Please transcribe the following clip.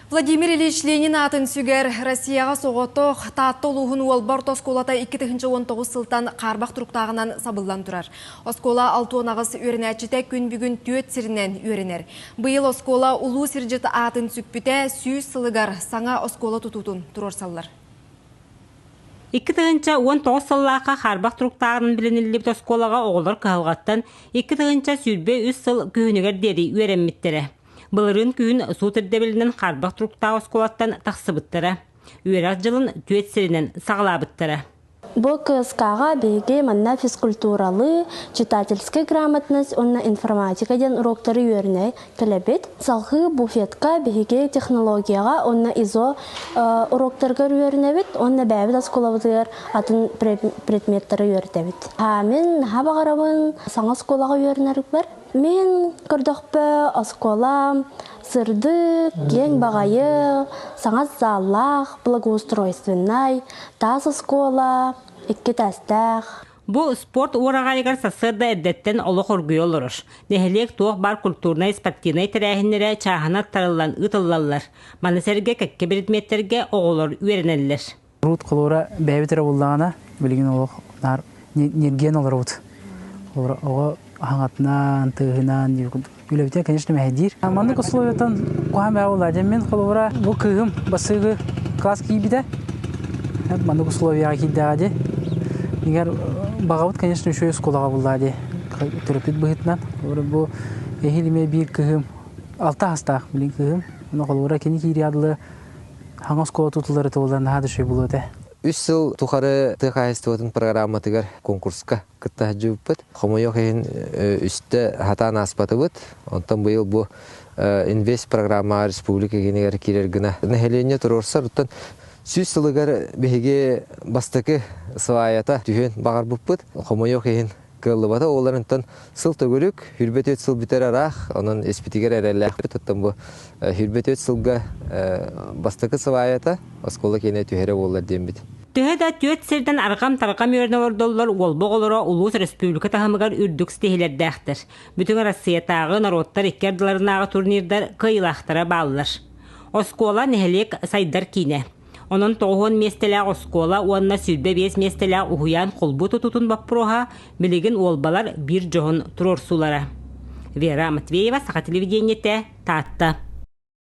Владимир Ильич Ленин аатын сүгэр Россияҕа соҕотох Таатта улууһун Уолба орто оскуолата 2019 сылтан хаарбах туруктааҕынан сабыллан турар. Оскуола 68 үөрэнээччитэ күн бүгүн түөрт сиринэн үөрэнэр. Быйыл оскуола улуу сирдьит аатын сүкпүтэ 100 сылыгар саҥа оскуола тутуутун туруорсаллар. 2019 сыллаахха хаарбах туруктааҕынан билиниллибит оскуолаҕа оҕолор кыһалҕаттан 2023 сыл күһүнүгэр диэри үөрэммиттэрэ. Былырыын күһүн суут ирдэбилинэн хаарбах туруктаах оскуолаттан тахсыбыттара. Үөрэх дьылын түөрт сиринэн саҕалаабыттара. Бу КСК-ҕа биһиги манна физкультуралыы, читательская грамотность уонна информатика диэн уроктары үөрэнэ кэлэбит. Салгыы буфетка биһиги технологияҕа уонна ИЗО уроктарыгар үөрэнэбит уонна бэйэбит оскуолабытыгар атын предметтары үөрэтэбит. Мин наһаа баҕарабын саҥа оскуолаҕа үөрэнэрбэр. Мин көрдөхпө оскуола сырдык, киэҥ баҕайы, саҥа заллаах, благоустройственнай, таас оскуола, икки этээстээх. Бу спорт уораҕайыгар сарсыарда эрдэттэн олох оргуйа олорор. Нэһилиэк туох баар культурнай, спортивнай тэрээһиннэрэ чааһынан аттарыллан ыытыллаллар. Маны сэргэ кэккэ предметтэргэ оҕолор үөрэнэллэр. Урут холуура бэйэбит эрэ буллаҕына, билигин олох наар ньиргийэн олоробут. Оҕо аһаҥатынан, тыаһынан үлэбитин, конечно, мэһэйдиир. Маннык условиятан куһаҕан бэйэ буолла. Дьэ мин холобура бу кыыһым бассыгы класс киирбитэ. Маннык условияҕа киирдэҕэ дии. Егер баҕабыт, конечно, үчүгэй оскуолаҕа буллаа дии. Төрөппүт быһыытынан. Бу эһиил эмиэ биир кыыһым алта астаах билин кыыһым. Ону холобура кини киириэ дылы Хаҥас оскуола тутуллара туолан наһаа да үчүгэй буолуо этэ. Үс сыл тухары тыа хаһаайыстыбатын программатыгар конкурска кытта сылдьыбыппыт. Хомойуох иһин үстэ хатаан ааспатыбыт. Онтон быйыл бу инвест программаҕа республика киинигэр киирэр гына нэһилиэнньэ туруорсар. Оттон 100 сылыгар биһиги бастакы сваята түһүөн баҕарбыппыт. Хомойуох иһин кыаллыбата. Олорунтан сыл төгүрүк, 24 сыл бүтэр араах, онон испитигэр эрэллээхпит. Оттон бу 24 сылга бастакы сыбаайата оскуола киэнэ түһэрэ буоллар диэммит. Төһө да түөрт сирдэн арҕам-тарҕам үөрэнэ олордоллор, уолба оҕолоро улуус республика таһымыгар үрдүк ситиһиилэрдээхтэр. Бүтүн Россиятааҕы норуоттар икки ардыларынааҕы турнирдар кыайыылаахтара бааллар. Оскуола нэһилиэк сайдар киинэ. Онон 90 миэстэлээх оскуола уонна 25 миэстэлээх уһуйаан холбуу тутуутун боппуруоһа билигин уолбалар биир дьоһун туруорсуулара. Вера Матвеева, Саха телевидениетэ, Таатта.